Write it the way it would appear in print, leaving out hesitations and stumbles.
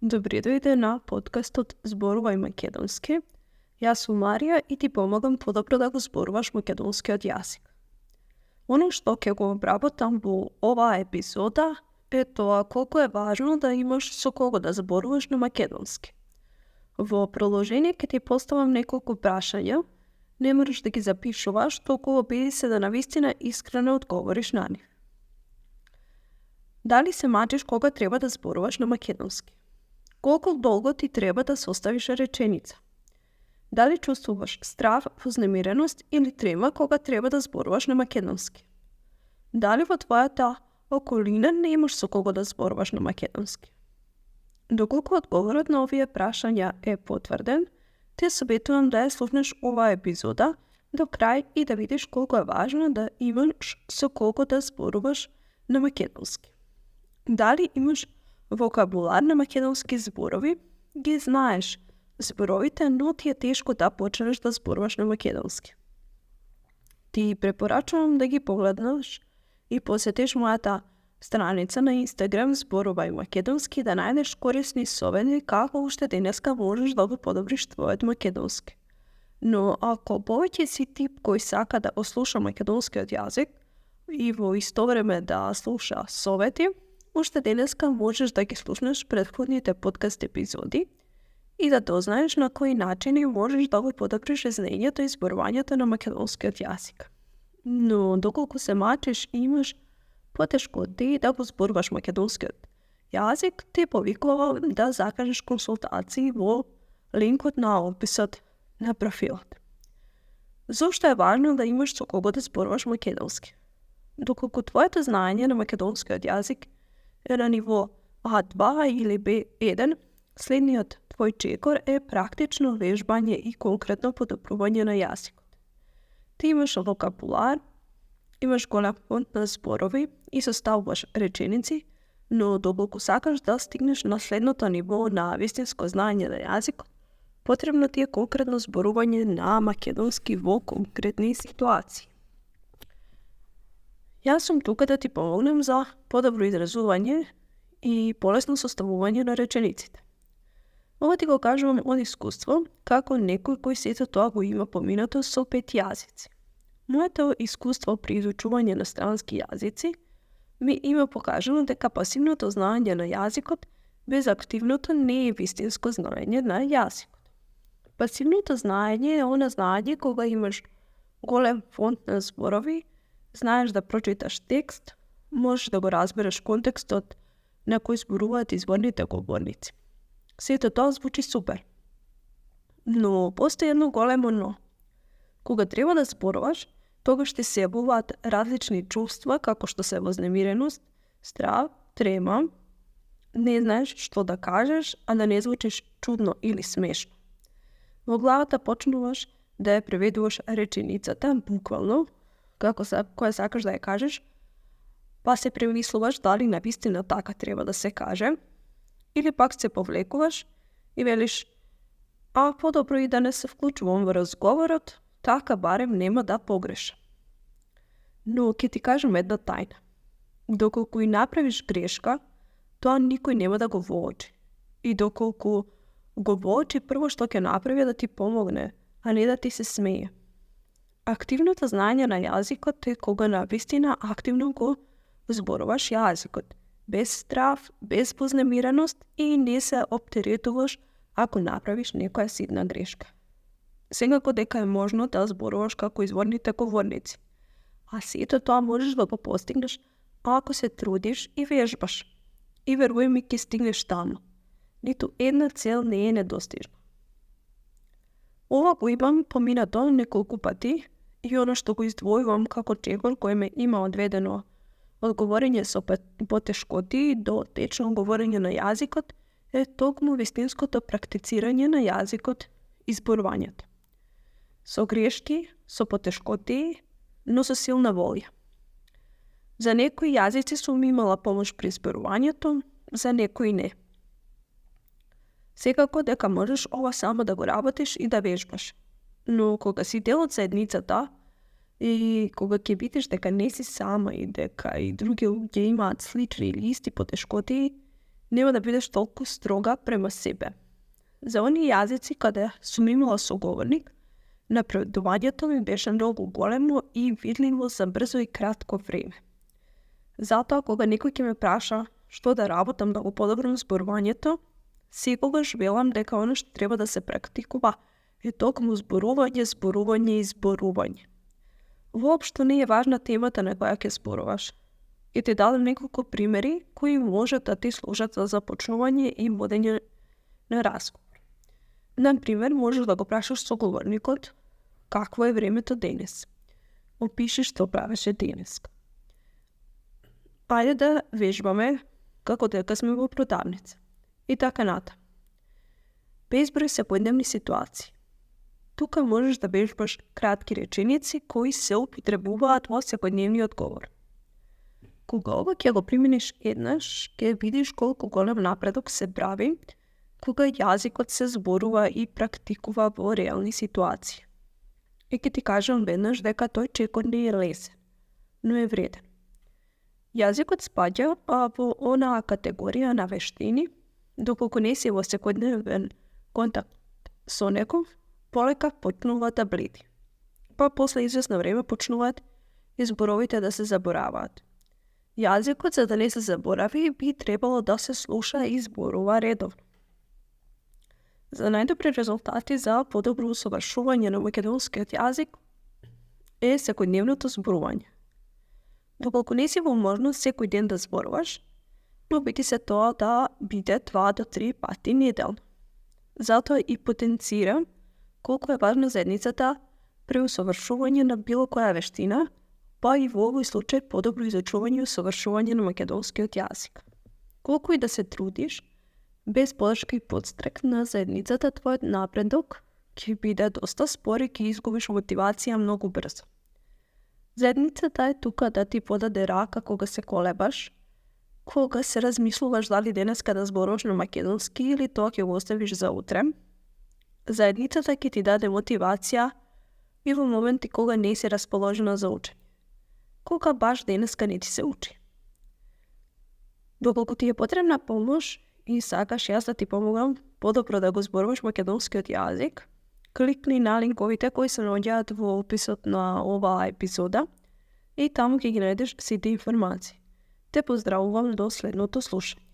Dobri dojde na podcast od Zborova makedonski. Ja sam Marija i ti pomagam podobro da go zborovaš makedonski od jazika. Ono što ke go obrabotam u ova epizoda je to koliko je važno da imaš so kogo da zborovaš na makedonski. V proloženje ke ti postavim nekoliko prašanja, ne moraš da gi zapišovaš, toliko obidi se da navistina iskreno odgovoriš na njih. Da li se mačiš koga treba da zborovaš na makedonski? Koliko dolgo ti treba da sastaviš rečenica? Da li čustvaš strah, uznemirenost ili trema koga treba da zborovaš na makedonski? Da li v tvoja ta okolina ne imaš so koga da zborovaš na makedonski? Dokoliko odgovorot na ovije prašanja je potvrden, te savjetujem da je slušneš ova epizoda do kraj i da vidiš koliko je važno da imaš so koga da zborovaš na makedonski. Da li imaš vokabular na makedonski zborovi, gi znaješ zborovite, no ti je teško da počneš da zborovaš na makedonski. Ti preporačujem da gi pogledaš i posjetiš moja ta stranica na Instagram Zborova makedonski da najdeš korisni savjeti kako ušte deneska možeš da podobriš tvojed makedonski. No ako poveć si tip koji saka da osluša makedonski od jazik i vo isto vreme da sluša savjeti, ušte deneska možeš da gi slušneš prethodnite podcast epizodi i da doznaješ na koji načini možeš da podobriš znenjето i zborovanjето na makedonski od jazika. No, dokoliko se mačiš i imaš poteškoти da go zborovaš makedonski od jazik, te povikovam da zakažeš konsultaciji vo linkot na opisat na profilat. Zašto je važno da imaš so kogo da zborovaš makedonski? Dokoliko tvoje znanje na makedonski od jazik je na nivo A2 ili B1, slednji od tvoj čekor je praktično vežbanje i konkretno podobrovanje na jaziku. Ti imaš vokabular, imaš golem fond na zborovi i sastavljaš rečenici, no dokoliko sakaš da stigneš na slednoto nivo na vistinsko znanje na jaziku, potrebno ti je konkretno zborovanje na makedonski vo konkretnoj situaciji. Ja sam tukaj da ti pomognem za podobro izrazuvanje i bolesno sastavljanje na rečenicite. Ovo ti go kažem od iskustva kako nekoj koji se to go ima pominato so 5 jazici. Moje to iskustvo pri izučuvanju na stranski jazici mi ima pokaženo deka pasivното znanje na jazikot bez aktivното ne je vistinsko znanje na jazikot. Pasivното znanje je ono znanje koga imaš golem fond na zborovi, znaš da pročitaš tekst, možeš da go razbereš kontekst od na koji zboruvati izvornite govornici. Sve to zvuči super. No, postoji jedno golemo no. Koga treba da zborovaš, toga što se bovat različni čustva kako što se uznemirenost, strah, trema, ne znaš što da kažeš, a da ne zvučiš čudno ili smešno. V glavata počnuvaš da je preveduvaš rečenicata bukvalno, koja sakaš da je kažeš, pa se premisluvaš da li navistina taka treba da se kaže, ili pak se povlekuvaš i veliš, a podobro i da ne se vključujem v razgovorot, taka barem nema da pogreša. No, ki ti kažem jedna tajna. Dokoliko i napraviš greška, to nikoj nema da go voči. I dokoliko go voči, prvo što ke napravi da ti pomogne, a ne da ti se smeje. Aktivното znanje na jazikot te koga navistina aktivno go zborovaš jazikot. Bez strah, bez poznemiranost i ne se opteretuješ ako napraviš nekoja sitna greška. Svegako deka je možno da zborovaš kako izvornite govornici. A sve to možeš da ga postigneš ako se trudiš i vežbaš. I veruj mi ki stigneš tamo. Niti jedna cel ne je nedostižna. Ova go imam pominato nekoliko pati i ono što go izdvojujem kako čekor koje me ima odvedeno od govorenja so poteškoti do tečnog govorenja na jazikot je togmu vistinskoto prakticiranje na jazikot i zborovanjето. So greški, so poteškoti, no so silna volja. Za nekoj jazici su mi imala pomoć pri zborovanjето, za nekoj ne. Svekako deka možeš ova samo da go rabotiš i da vežbaš. No koga si del od zajednicata i koga ke vidiš deka nesi sama i deka i drugi ljudje imaат slični ili isti poteškoti, Нема да бидеш толку строга према себе. За оние јазици каде сум имала соговорник, напредувањето ми беше многу големо и видливо за брзо и кратко време. Затоа, кога некој ќе ме праша што да работам да го подобрам зборувањето, секогаш велам дека оно што треба да се практикува е токму зборување, зборување и зборување. Воопшто не е важна темата на која ќе зборуваш. И ти дадам неколку примери кои може да ти служат за започнување и водење на разговор. Например, можеш да го прашаш соговорникот какво е времето денес. Опиши што правеше денес. Ајде да вежбаме како дека сме во продавница. И така натаму. Безброј секојдневни ситуации. Тука можеш да вежбаш кратки реченици кои се употребуваат во секојдневниот говор. Кога ова ќе го примениш еднаш, ќе видиш колку голем напредок се прави кога јазикот се зборува и практикува во реални ситуации. И ќе ти кажам веднаш дека тој чекор не е лесен, но е вреден. Јазикот спаѓа во онаа категорија на вештини, доколку не си во секојдневен контакт со некој, полека почнува да бледи. Па после известно време почнуваат и зборовите да се забораваат. Јазикот, за да не се заборави, би требало да се слуша и зборува редовно. За најдобри резултати за подобро усовршување на македонскиот јазик е секојдневното зборување. Доколку не си во можност секој ден да зборуваш, пробити се тоа да биде 2 до 3 пати неделно. Затоа и потенцирам колку е важна заедницата при усовршување на било која вештина, па и во овој случај подобро изучување и усовршување на македонскиот јазик. Колку и да се трудиш, без подршка и подстрек на заедницата, твојот напредок ќе биде доста спор и ќе изгубиш мотивација многу брзо. Заедницата е тука да ти подаде рака кога се колебаш, кога се размислуваш дали денеска да зборуваш на македонски или тоа ќе го оставиш за утре. Заедницата ќе ти даде мотивација и во моменти кога не си расположена за учење. Кога баш денеска не ти се учи. Доколку ти е потребна помош и сакаш јас да ти помогам подобро да го зборуваш македонскиот јазик, кликни на линковите кои се наоѓаат во описот на оваа епизода и таму ќе ги најдеш сите информации. Те поздравувам до следното слушање.